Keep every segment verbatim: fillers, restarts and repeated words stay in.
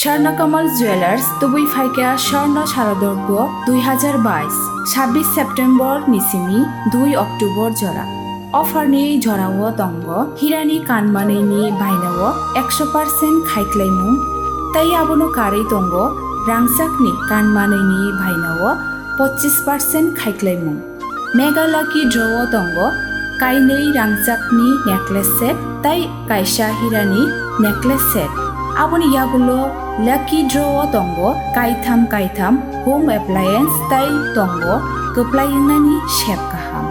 Swarna Kamal Jewelers, tubui phaikha Swarna Sharadorgo dui hazar bais, sabbish September ni simi dui October jora. Offer ni jorao tongo hirani kanmanwi ni bainao ekso percent khaiklaimung, tei abono karwi tongo rangchakni kanmanwi ni bainao pochis percent khaiklaimung. Mega Lucky Draw o tongo kainwi rangchakni necklace set tei kaisa hirani necklace set. Aboni yagulo Lucky Draw o tongo kaitham kaitham home appliance tei tongo kwplai wngnani sep kaham.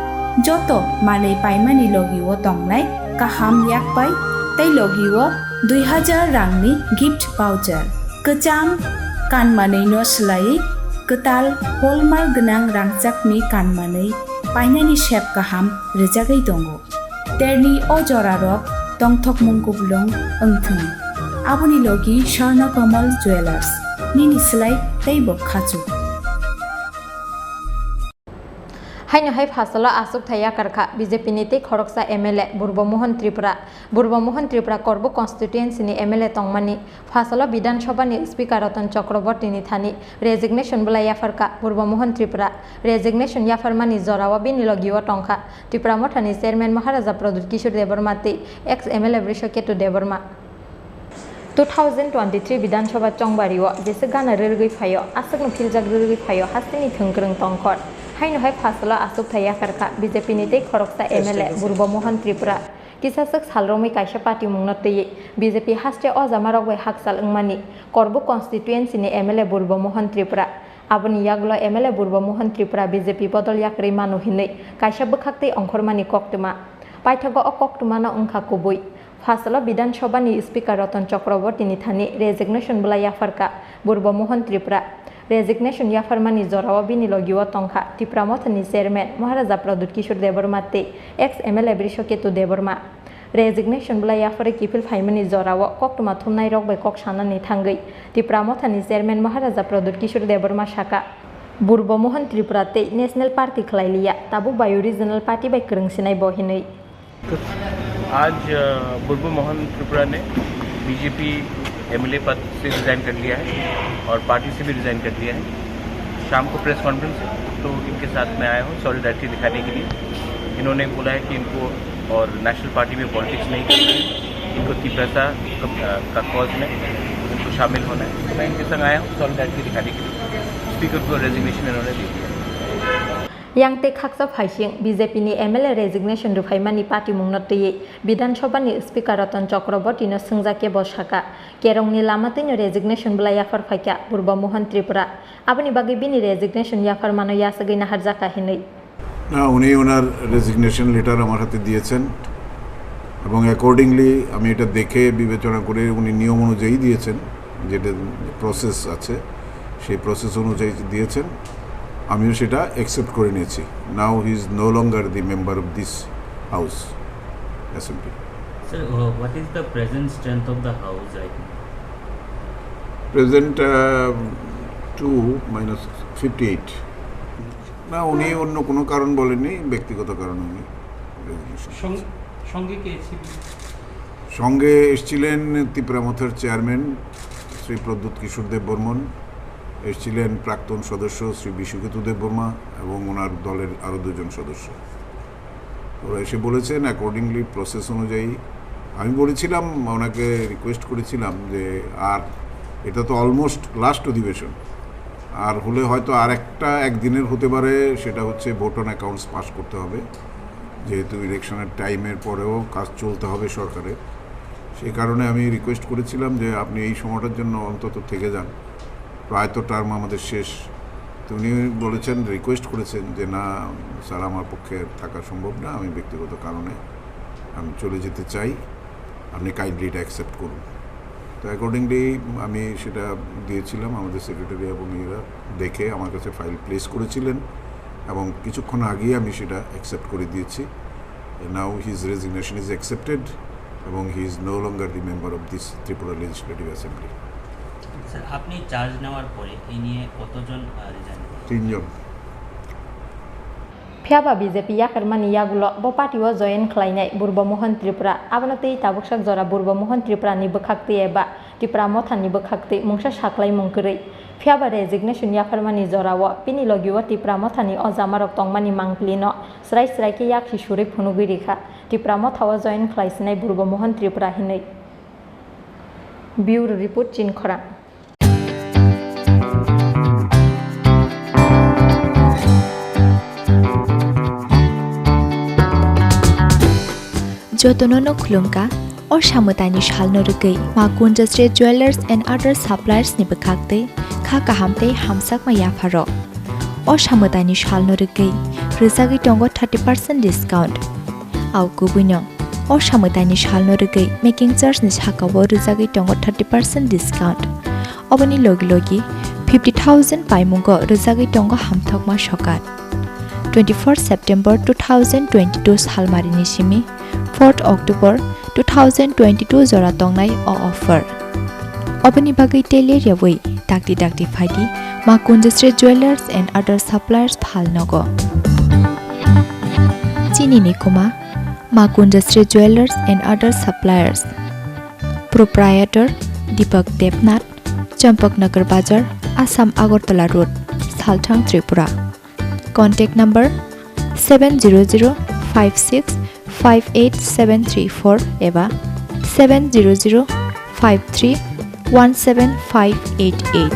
Joto manwi paimani logi o tongnai kaham yakpai tei logi o dui hazar rangni gift voucher. Kwcham kanmanwi no swlaiwi kwtal hallmark gwnang rangchakni kanmanwi painani sep kaham rwjagwi tongo. Terni o jorarok tongthokmung kuplung wngthwng. Aboni logi Swarna Kamal Jewelers, nini swlai teibo khachuk. Haino hai phasalo achukthai yakarkha B J P ni tei khoroksa M L A Burbo Mohan Tripura. Burbo Mohan Tripura Korbuk constituency ni M L A tongmani phasalo Bidhan Sabha ni Speaker Ratan Chakraborty ni thani resignation bwlai yapharkha Burbo Mohan Tripura. Resignation yapharmani jorao bini logio tongkha Tipra Motha ni Chairman Maharaja Pradyut Kishore Debbarma tei ex M L A Brishaketu Debbarma. Two thousand twenty-three Bidhan Sabha chongbari o jesa gana rwrwgwi phaio, aswkno philjak rwrwgwi phaio hasteni thwngkwrwng tongkhor. Haino hai phasalo achukthai yakarkha B J P ni tei khoroksa M L A Burbo Mohan Tripura. Kisaswk sal romwi kaisa party mungno twiwi B J P haste o jamarok bai hakchal wngmani Korbuk constituency ni M L A Burbo Mohan Tripura. Aboni yagulo M L A Burbo Mohan Tripura B J P bodol yakarwi mano hinwi kaisa bwkhaktwi ongkhormani koktwma. Paithago o koktwmano wngkha kubui. Phasalo Bidhan Sabha ni Speaker Ratan Chakraborty ni thani resignation bwlai yapharkha Burbo Mohan Tripura. Resignation yapharmani jorao bini logio tongkha Tipra Motha ni Chairman Maharaja Pradyut Kishore Debbarma tei ex M L A Brishaketu Debbarma. Resignation bwlai yapharwi kiphil phaimani jorao koktwma thumnairok bai kok sanani thangwi Tipra Motha ni Chairman Maharaja Pradyut Kishore Debbarma sakha, Burbo Mohan Tripura tei National Party khlai liya, tabuk bai o Regional Party bai kwrwng sinai bo hinwi. आज, अ, बुर्बो मोहन त्रिपुरा ने BJP MLA पद से रिजाइन कर लिया है और पार्टी से भी रिजाइन कर दिया है। शाम को प्रेस कॉन्फ्रेंस है, तो इनके साथ मैं आया हूँ सॉलिडारिटी दिखाने के लिए। इन्होंने बोला है कि इनको और नेशनल पार्टी में पॉलिटिक्स नहीं करना है, इनको तिपरासा का, का कॉज में इनको शामिल होना है। तो मैं इनके संग आया हूँ सॉलिडारिटी दिखाने के लिए। स्पीकर को रेजिग्नेशन इन्होंने दे दिया। Yang tei khaksa phaising B J P ni M L A resignation rwphaimani patimungno twiwi Bidhan Sabha ni Speaker Ratan Chakraborty no swngjak khe bo sakha, kerongni lama twino resignation bwlai yaphar phaikha Burbo Mohan Tripura. Aboni bagwi bini resignation yapharmano yachagwi naharjakha hinwi. না, উনি ওনার resignation letter আমার হাতে দিয়েছেন এবং অ্যাকর্ডিংলি আমি এটা দেখে বিবেচনা করে উনি নিয়ম অনুযায়ী দিয়েছেন, যেটা প্রসেস আছে সেই প্রসেস অনুযায়ী দিয়েছেন। আমিও সেটা অ্যাকসেপ্ট করে নিয়েছি। Now he is no longer the member of this house, assembly. Sir, uh, what is the present strength of the house right now? Present, uh, two minus fifty eight. না, উনি অন্য কোনো কারণ বলেননি, ব্যক্তিগত কারণে উনি রেজিগনেশন সং-, দিয়েছেন। সঙ্গে কে ছিল? সঙ্গে এসেছিলেন তিপ্রা মথার চেয়ারম্যান শ্রী প্রদ্যুৎ কিশোর দেব বর্মন, এসেছিলেন প্রাক্তন সদস্য শ্রী বিশ্বকেতু দেব বর্মা এবং ওনার দলের আরও দুজন সদস্য। ওরা এসে বলেছেন, অ্যাকর্ডিংলি প্রসেস অনুযায়ী আমি বলেছিলাম, ওনাকে রিকোয়েস্ট করেছিলাম যে আর এটা তো অলমোস্ট লাস্ট অধিবেশন, আর হলে হয়তো আর একটা একদিনের হতে পারে, সেটা হচ্ছে ভোট অন অ্যাকাউন্টস পাস করতে হবে, যেহেতু ইলেকশনের টাইমের পরেও কাজ চলতে হবে সরকারের। সেই কারণে আমি রিকোয়েস্ট করেছিলাম যে আপনি এই সময়টার জন্য অন্তত থেকে যান, প্রায় তো টার্ম আমাদের শেষ। তো উনি বলেছেন, রিকোয়েস্ট করেছেন যে, "না স্যার, আমার পক্ষে থাকা সম্ভব না, আমি ব্যক্তিগত কারণে আমি চলে যেতে চাই, আপনি কাইন্ডলি এটা অ্যাকসেপ্ট করুন।" তো অ্যাকর্ডিংলি আমি সেটা দিয়েছিলাম, আমাদের সেক্রেটারি এবং এরা দেখে আমার কাছে ফাইল প্লেস করেছিলেন এবং কিছুক্ষণ আগেই আমি সেটা অ্যাকসেপ্ট করে দিয়েছি। Now his resignation is accepted এবং he is no longer the member of this Tripura Legislative Assembly. Sir, আপনি চার্জ নেওয়ার পরে এই নিয়ে কতজন, আহ, রিজাইন করেন? তিনজন। Phiya ba B J P yakarmani yagulo bo party o join khlainai Burbo Mohan Tripura, abono tei tabuksak jora Burbo Mohan Tripura ni bwkhak twi eba Tipra Mothani bwkhaktwi mungsa saklaimung kwrwi. Phiyaba resignation yapharmani jorao bini logio Tipra Mothani o jamarok tongmani mangpilino srai srai khe yaksi surwi phunugwi rikha, Tipra Mothao join khlaisinai Burbo Mohon Tripura hinwi. Bureau Report, Chinkhorang. Jotono no khulumkha, o samwtaini salno rwgwi Ma Kunjasri Jewellers and Other Suppliers ni bwkhaktwi kha kaham tei hamsakma yapharo. O samwtaini salno rwgwi rwjagwi tongo thirty percent discount. Au kubuino, o samwtaini salno rwgwi making charge ni sakao rwjagwi tongo thirty percent discount. Oboni logi logi fifty thousand paimungo rwjagwi tongo hamthokma sokat. Twenty-four September two thousand twenty-two salmarini simi fourth October two thousand twenty-two jora tongnai o offer. Oboni bagwi tei ler yawi dakti dakti phaidi Ma Kunjasri Jewellers and Other Suppliers phalnogo. Chini ni kuma Ma Kunjasri Jewellers and Other Suppliers. Proprietor Deepak Debnath, Champaknagar Bazar, Assam Agartala Road, Salthang, Tripura. Contact number seven zero zero five six five eight seven three four eba seven zero zero five three one seven five eight eight.